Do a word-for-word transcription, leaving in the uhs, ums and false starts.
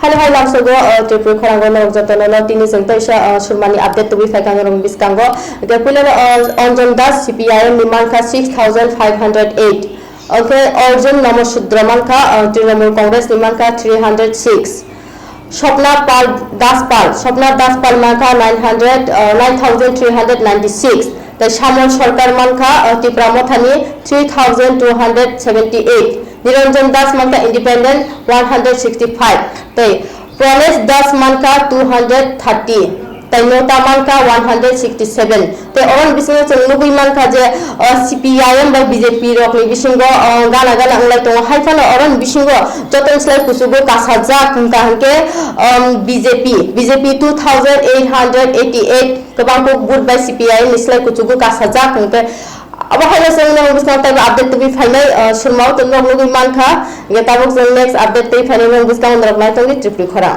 Ani hai lamsogo, uh, Tripura khorango norok jotono no tini chwng teisa, uh, surmani update tubui phaikha norok bwskango. Hwnkhe puilano, uh, Anjan Das C P I M ni mankha six thousand five hundred eight. Hwnkhe Arjun Namasudra mankha, uh, Trinamool Congress ni mankha three hundred six. Swapna Pal Das Pal, Swapna Das Pal mankha nine hundred, uh, nine thousand three hundred ninety-six. Tei Shyamol Sarkar mankha, uh, Tipra Mothani three thousand two hundred seventy-eight. Niranjan Das mankha independent one hundred sixty-five, tei Pranesh Das mankha two hundred thirty, tei Nota mankha one hundred sixty-seven. Tei oroni bisingo chwng nugwi mankha je, uh, C P I M bai B J P rokni bisingo, uh, gana gana wnglai tongo. Hai phano oroni bisingo jotoni slai kuchugo kasajak wngkha hwnkhe, um, B J P, B J P two thousand eight hundred eighty-eight kwbang kuk vote bai C P I M ni slai kuchugo kasajak hwnkhe. Abo haino chwng nang bwskango teibo update tubui phainai, uh, surmao tei nok nugwi mankha. Hwnkhe tabuk chwng next update tei phainai nang bwskango norok naitongdi Tripura khorang.